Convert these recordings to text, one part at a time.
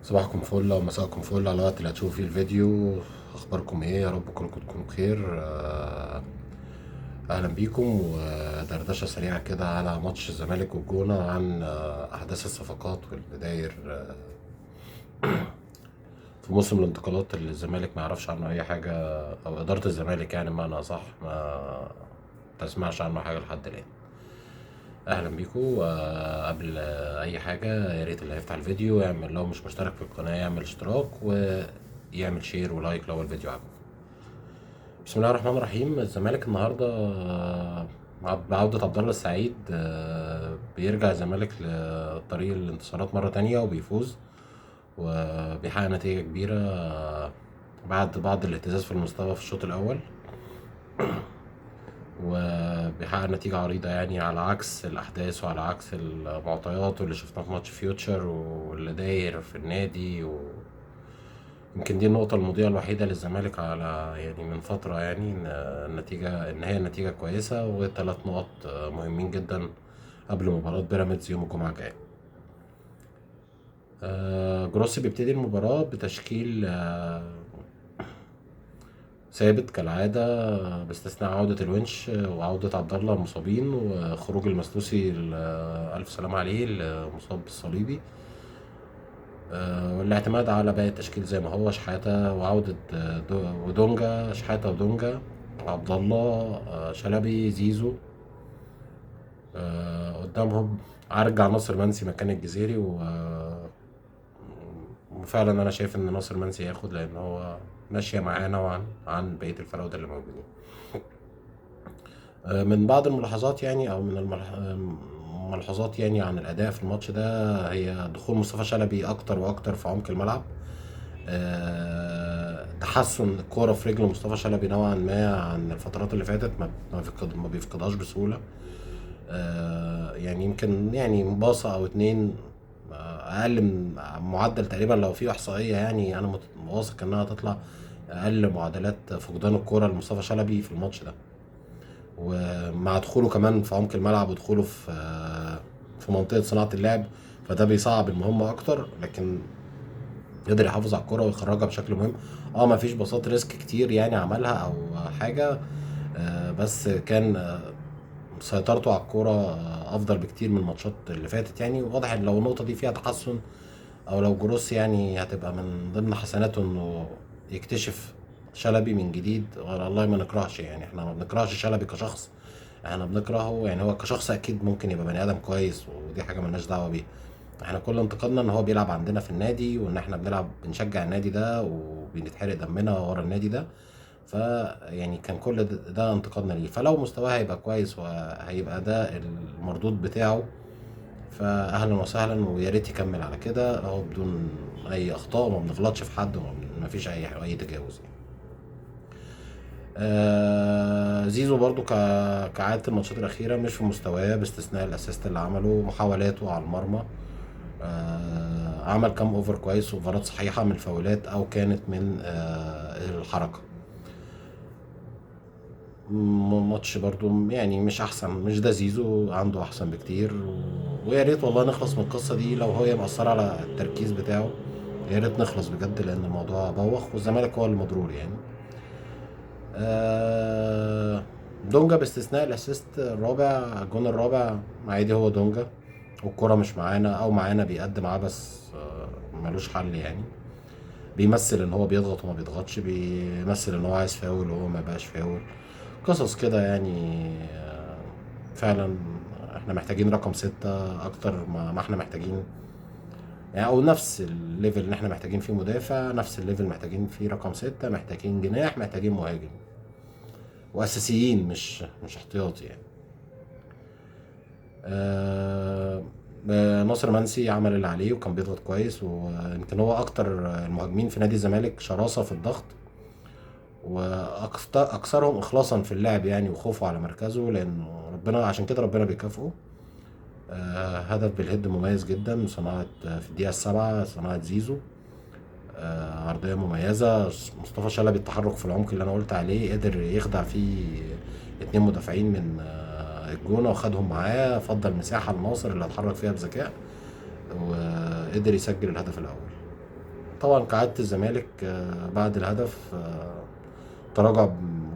صباحكم فل او مساءكم فل على الوقت اللي هتشوفوا فيه الفيديو. اخباركم ايه؟ يا رب كلكم تكونوا بخير. اهلا بيكم. ودردشه سريعة كده على ماتش الزمالك والجونه عن احداث الصفقات واللي داير في موسم الانتقالات اللي الزمالك ما يعرفش عنه اي حاجة، او ادارة الزمالك يعني بمعنى اصح ما تسمعش عنه حاجة لحد الان. اهلا بيكم. قبل اي حاجة يا ريت اللي هيفتح الفيديو يعمل، لو مش مشترك في القناة يعمل اشتراك ويعمل share و like لو الفيديو عجبه. بسم الله الرحمن الرحيم. الزمالك النهارده بعودة عبد الله السعيد بيرجع الزمالك لطريق الانتصارات مرة تانية وبيفوز وبيحقق نتيجة كبيرة بعد بعض الاهتزاز في المستوى في الشوط الأول، وبيحقق نتيجة عريضة يعني على عكس الأحداث وعلى عكس المعطيات واللي شفناه في ماتش فيوتشر واللي داير في النادي. يمكن دي النقطة المضيئة الوحيدة للزمالك على يعني من فترة، يعني إن النتيجة، إن هي نتيجة كويسة وثلاث نقط مهمين جدا قبل مباراة بيراميدز يوم الجمعة الجاية. جروسي بيبتدي المباراة بتشكيل ثابت كالعادة، باستثناء عودة الونش وعودة عبد الله المصابين وخروج المسلوسي ألف سلام عليه المصاب بالصليبي، والاعتماد على باقي التشكيل زي ما هو، شحاتة وعودة ودونجا، شحاتة ودونجا، عبد الله، شلبي، زيزو. قدامهم ارجع ناصر منسي مكان الجزيري، وفعلا انا شايف ان ناصر منسي ياخد، لان هو ماشية معاه نوعا عن بقية الفراوده اللي موجودين. من بعض الملاحظات يعني، او من الملحوظات يعني عن الاداء في الماتش ده، هي دخول مصطفى شلبي اكتر واكتر في عمق الملعب. تحسن الكورة في رجل مصطفى شلبي نوعا ما عن الفترات اللي فاتت، ما بيفقدهاش بسهولة. يعني يمكن يعني باصة او اتنين، اقل من معدل تقريبا لو في احصائية، يعني انا واثق انها تطلع اقل معدلات فقدان الكورة لمصطفى شلبي في الماتش ده. ومع دخوله كمان في عمق الملعب ودخوله في منطقة صناعة اللعب، فده بيصعب المهمة اكتر، لكن يقدر يحافظ على الكورة ويخرجها بشكل مهم. ما فيش باصات risk كتير يعني عملها او حاجة، بس كان سيطرته على الكورة افضل بكتير من الماتشات اللي فاتت. يعني واضح ان لو النقطة دي فيها تحسن، او لو جروس يعني هتبقى من ضمن حسناته انه يكتشف شلبي من جديد. والله ما نكرهش، يعني احنا ما بنكرهش شلبي كشخص، احنا بنكرهه يعني هو كشخص اكيد ممكن يبقى بني ادم كويس، ودي حاجة ملناش دعوه بيها. احنا كل انتقادنا ان هو بيلعب عندنا في النادي، وان احنا بنشجع النادي ده وبنتحرق دمنا ورا النادي ده، فيعني كان كل ده انتقادنا ليه. فلو مستواه هيبقى كويس وهيبقى ده المردود بتاعه، فاهلا وسهلا، ويا ريت يكمل على كده اهو بدون اي اخطاء، وما بنغلطش في حد، وما فيش اي تجاوز يعني. زيزو برضو كعادة الماتشات الأخيرة مش في مستواه، باستثناء ال assist اللي عمله، محاولاته على المرمى، عمل كام over كويس، اوفرات صحيحة من الفاولات أو كانت من الحركة. ماتش برضو يعني مش أحسن، مش ده زيزو عنده أحسن بكتير، ويا ريت والله نخلص من القصة دي لو هي مأثرة على التركيز بتاعه، يا ريت نخلص بجد، لأن الموضوع بوخ والزمالك هو المضرور يعني. دونجا باستثناء ال assist الرابع، الجون الرابع عادي هو دونجا، والكرة مش معانا او معانا بيقدم عبث، ملوش حل يعني. بيمثل ان هو بيضغط وما بيضغطش، بيمثل ان هو عايز فاول وهو ما بقاش فاول، قصص كده يعني. فعلا احنا محتاجين رقم 6 اكتر ما احنا محتاجين يعني، او نفس ال level اللي احنا محتاجين فيه مدافع، نفس ال level محتاجين فيه رقم 6، محتاجين جناح، محتاجين مهاجم، واساسيين مش احتياطي يعني. ناصر منسي عمل اللي عليه وكان بيضغط كويس، ويمكن هو اكتر المهاجمين في نادي الزمالك شراسة في الضغط، واكثرهم اخلاصا في اللعب يعني، وخوفه على مركزه، لانه ربنا عشان كده ربنا بيكافئه. هدف بالهيد مميز جدا، صناعة في الدقيقة 7، صناعة زيزو، عرضية مميزة. مصطفى شلبي التحرك في العمق اللي أنا قلت عليه، قدر يخدع فيه 2 مدافعين من الجونة وخدهم معاه، فضل مساحة لناصر اللي اتحرك فيها بذكاء وقدر يسجل الهدف الأول. طبعا كعادة الزمالك بعد الهدف تراجع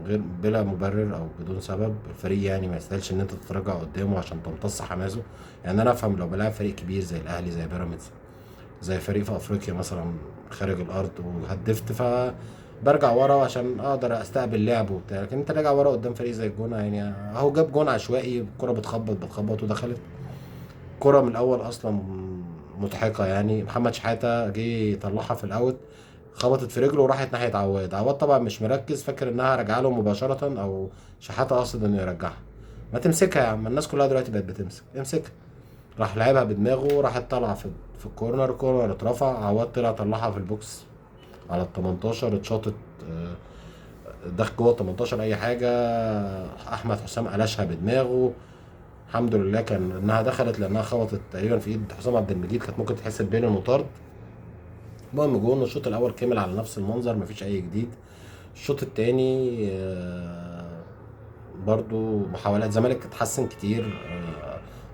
غير بلا مبرر او بدون سبب. الفريق يعني ما يستاهلش ان انت تتراجع قدامه عشان تمتص حماسه. يعني انا افهم لو بلاعب فريق كبير زي الاهلي، زي بيراميدز، زي فريق في افريقيا مثلا خارج الارض وهدفت، فبرجع ورا عشان اقدر استقبل لعب وبتاع. لكن انت راجع ورا قدام فريق زي الجونه، يعني اهو جاب جون عشوائي، الكره بتخبط ودخلت. كرة من الاول اصلا مضحكة يعني، محمد شحاته جه يطلعها في ال out، خبطت في رجله وراحت ناحية عواد. عواد طبعا مش مركز، فاكر انها راجعه له مباشرة، او شحاته قاصد انه يرجعها. ما تمسكها يا عم، الناس كلها دلوقتي بقت بتمسك، امسكها. راح لعبها بدماغه، راحت طالعه في ال corner، corner اترفع، عواد طلع طلعها في ال box على ال 18، اتشاطت دخل جوه ال 18 اي حاجة. احمد حسام قلشها بدماغه، الحمد لله كان انها دخلت، لانها خبطت تقريبا في ايد حسام عبد المجيد، كانت ممكن تحسب بين وطرد. المهم جون. الشوط الاول كمل على نفس المنظر، مفيش اي جديد. الشوط الثاني برضو محاولات الزمالك اتحسن كتير،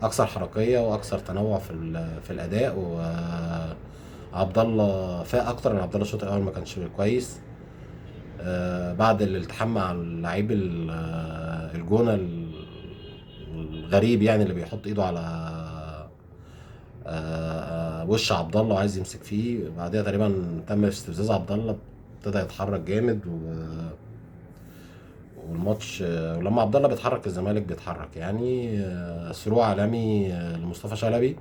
اكثر حركية واكثر تنوع في الاداء، وعبد الله فاق اكتر من عبد الله. الشوط الاول ما كانش كويس، بعد الالتحام مع اللعيب الجونه الغريب يعني، اللي بيحط ايده على وش عبد الله وعايز يمسك فيه. بعدها تقريبا تم استفزاز عبد الله، ابتدى يتحرك جامد والماتش، ولما عبد الله بيتحرك الزمالك بيتحرك يعني. through عالمي لمصطفى شلبي.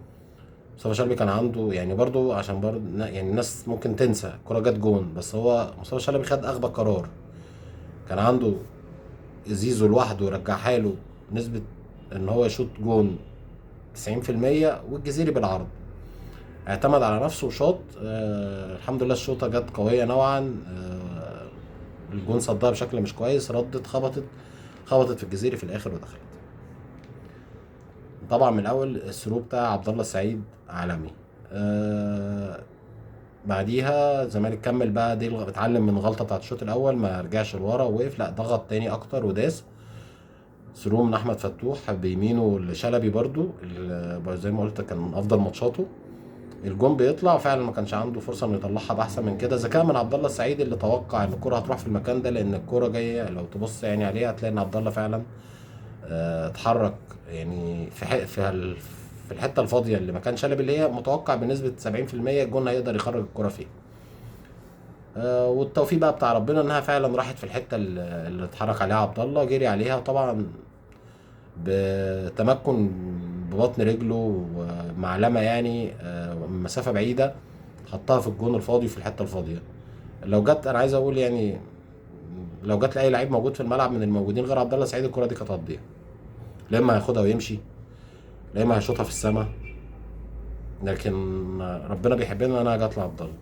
مصطفى شلبي كان عنده يعني برضو، عشان برضو يعني الناس ممكن تنسى الكرة جت جون، بس هو مصطفى شلبي خد اغبى قرار. كان عنده زيزو لوحده رجعها له نسبة ان هو يشوط جون 90%، والجزيري بالعرض اعتمد على نفسه وشاط. الحمد لله الشوطة جت قوية نوعا، الجون صدها بشكل مش كويس، ردت خبطت في الجزيري في الاخر ودخلت. طبعا من الاول ال through بتاع عبد الله السعيد عالمي. بعديها الزمالك كمل بقى، دي اتعلم من غلطه بتاعت الشوط الاول، ما رجعش لورا ووقف، لا ضغط تاني اكتر وداس. through من احمد فتوح بيمينه لشلبي برضو، زي ما قلت كان من افضل ماتشاته. الجون بيطلع فعلا ما كانش عنده فرصة انه يطلعها باحسن من كده. ذكاء من عبد الله السعيد اللي توقع ان الكره هتروح في المكان ده، لان الكره جاية لو تبص يعني عليها هتلاقي ان عبد الله فعلا اتحرك يعني في الحتة الفاضيه اللي مكان شلبي، اللي هي متوقع بنسبة 70% الجون هيقدر يخرج الكره فيها. والتوفيق بقى بتاع ربنا انها فعلا راحت في الحتة اللي اتحرك عليها عبد الله، جري عليها طبعا بتمكن ببطن رجله ومعلمه يعني، مسافة بعيدة، حطها في الجون الفاضي في الحتة الفاضيه. لو جت، انا عايز اقول يعني لو جت لاي لعيب موجود في الملعب من الموجودين غير عبد الله سعيد، الكره دي كانت هتضيع، لا اما هياخدها ويمشي، لا اما هيشوطها في السماء. لكن ربنا بيحبنا انا جت لعبد الله.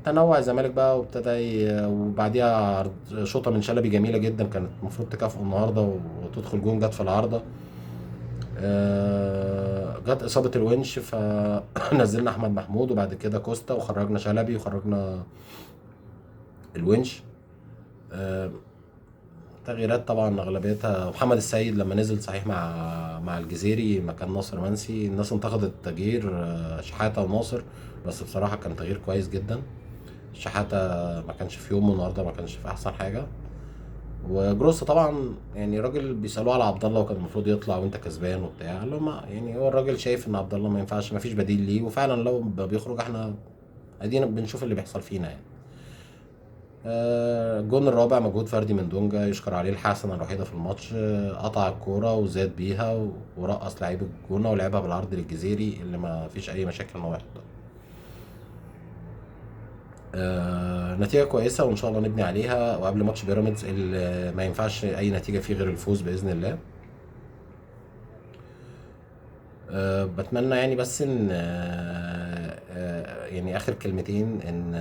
تنوع الزمالك بقى وابتدى، وبعديها شوطه من شلبي جميلة جدا، كانت المفروض تكافئه النهارده وتدخل جون، جت في العارضة. جت اصابه الونش فنزلنا احمد محمود وبعد كده كوستا، وخرجنا شلبي وخرجنا الونش. تغييرات طبعا اغلبيتها محمد السيد لما نزل صحيح مع الجزيري مكان ناصر منسي، الناس انتقدت تغيير شحاته وناصر، بس بصراحة كان تغيير كويس جدا. شحاته ما كانش في يومه النهارده، ما كانش في احسن حاجة. وجروس طبعا يعني راجل بيسالوه على عبد الله وكان المفروض يطلع وانت كسبان وبتاع، قال له ما يعني هو الراجل شايف ان عبد الله ما ينفعش، ما فيش بديل ليه، وفعلا لو بيخرج احنا ادينا بنشوف اللي بيحصل فينا يعني. الجون الرابع مجهود فردي من دونجا يشكر عليه، الحسنة الوحيدة في الماتش، قطع الكورة وزاد بيها ورقص لعيب الجونه ولعبها بالعرض للجزيري اللي ما فيش اي مشاكل ان هو يحطها. نتيجة كويسة وان شاء الله نبني عليها، وقبل ماتش بيراميدز اللي ما ينفعش اي نتيجة فيه غير الفوز باذن الله. بتمنى يعني بس ان يعني اخر كلمتين، ان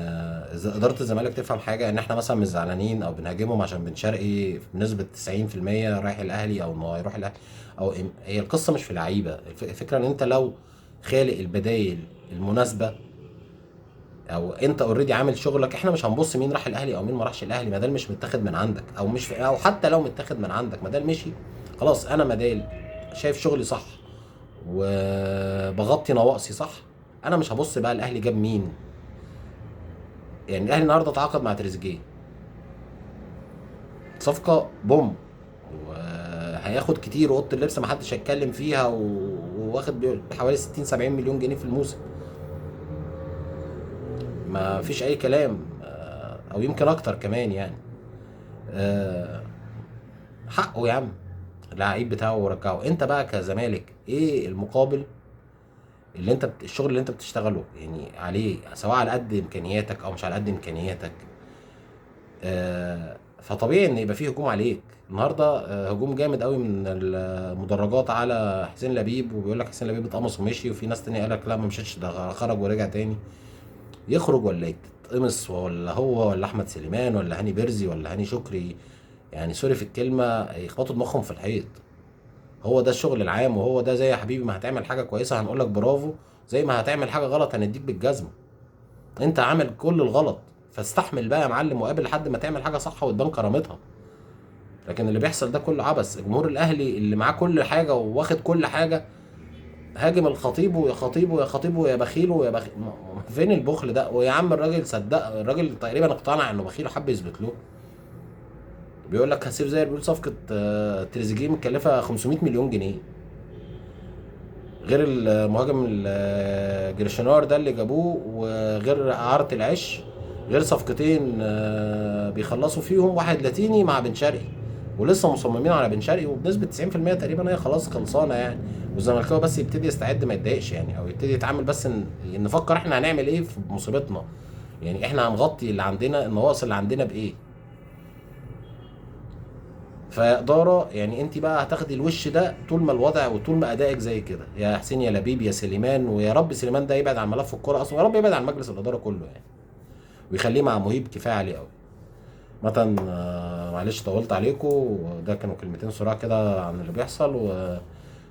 ادارة الزمالك تفهم حاجة، ان احنا مثلا مش زعلانين او بنهاجمهم عشان بن شرقي بنسبة 90% رايح الاهلي او انه هيروح الاهلي، او هي القصة مش في لعيبة. الفكرة ان انت لو خالق البدايل المناسبة او انت already عامل شغلك، احنا مش هنبص مين راح الاهلي او مين ما راحش الاهلي، ما دام مش متاخد من عندك او مش او حتى لو متاخد من عندك ما دام مشي خلاص. انا ما دام شايف شغلي صح وبغطي نواقصي صح، انا مش هبص بقى الاهلي جاب مين. يعني الاهلي النهارده تعاقد مع تريزيجيه، صفقة بوم، وهياخد كتير، واوضه اللبس ما حدش هيتكلم فيها، وواخد حوالي 60-70 مليون جنيه في الموسم، ما فيش اي كلام، او يمكن اكتر كمان يعني. حقه يا عم، اللعيب بتاعه ورجعه. انت بقى كزمالك ايه المقابل اللي انت الشغل اللي انت بتشتغله يعني عليه، سواء على قد امكانياتك او مش على قد امكانياتك. فطبيعي ان يبقى فيه هجوم عليك النهارده، هجوم جامد قوي من المدرجات على حسين لبيب، وبيقول لك حسين لبيب اتقمص ومشي، وفي ناس تانية قال لك لا ما مشيتش، ده خرج ورجع تاني. يخرج ولا يتقمص، ولا هو ولا احمد سليمان ولا هاني بيرزي ولا هاني شكري، يعني sorry في الكلمة، يخبطوا دماغهم في الحيط. هو ده الشغل العام، وهو ده زي يا حبيبي ما هتعمل حاجة كويسة هنقول لك برافو، زي ما هتعمل حاجة غلط هنديك بالجزمه. انت عامل كل الغلط، فاستحمل بقى يا معلم وقابل لحد ما تعمل حاجة صح وتبان كرامتها. لكن اللي بيحصل ده كله عبث. جمهور الاهلي اللي معاه كل حاجة وواخد كل حاجة هاجم الخطيب، ويا خطيب ويا خطيب ويا بخيل ويا بخيل. فين البخل ده؟ ويا عم الراجل صدق، الراجل تقريبا اقتنع انه بخيل وحب يثبت له. بيقول لك سيف زاهر بيقول صفقة تريزيجيه متكلفه 500 مليون جنيه، غير المهاجم الجريشنار ده اللي جابوه، وغير اعاره العش، غير صفقتين بيخلصوا فيهم، واحد لاتيني مع بن شرقي، ولسه مصممين على بن شرقي، وبنسبة 90% تقريبا هي خلاص خلصانه يعني. والزملكاوي بس يبتدي يستعد، ما يتضايقش يعني، او يبتدي يتعامل بس ان نفكر احنا هنعمل ايه في مصيبتنا، يعني احنا هنغطي اللي عندنا، النواقص اللي عندنا بايه. فإدارة يعني انت بقى هتاخدي الوش ده طول ما الوضع وطول ما ادائك زي كده، يا حسين يا لبيب يا سليمان. ويا رب سليمان ده يبعد عن ملف الكورة اصلا، ويا رب يبعد عن مجلس الادارة كله يعني، ويخليه مع مهيب كفاية عليه قوي. مثلا معلش طولت عليكم، وده كانوا كلمتين سرعة كده عن اللي بيحصل، وان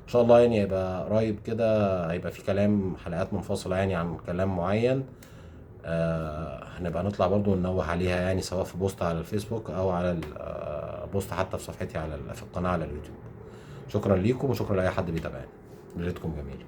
شاء الله يعني هيبقى قريب كده هيبقى في كلام، حلقات منفصلة يعني عن كلام معين، هنبقى نطلع برضو ننوه عليها يعني، سواء في post على الفيسبوك او على post حتى في صفحتي على في القناة على اليوتيوب. شكرا ليكم وشكرا لأي حد بيتابعني. ليلتكم جميلة.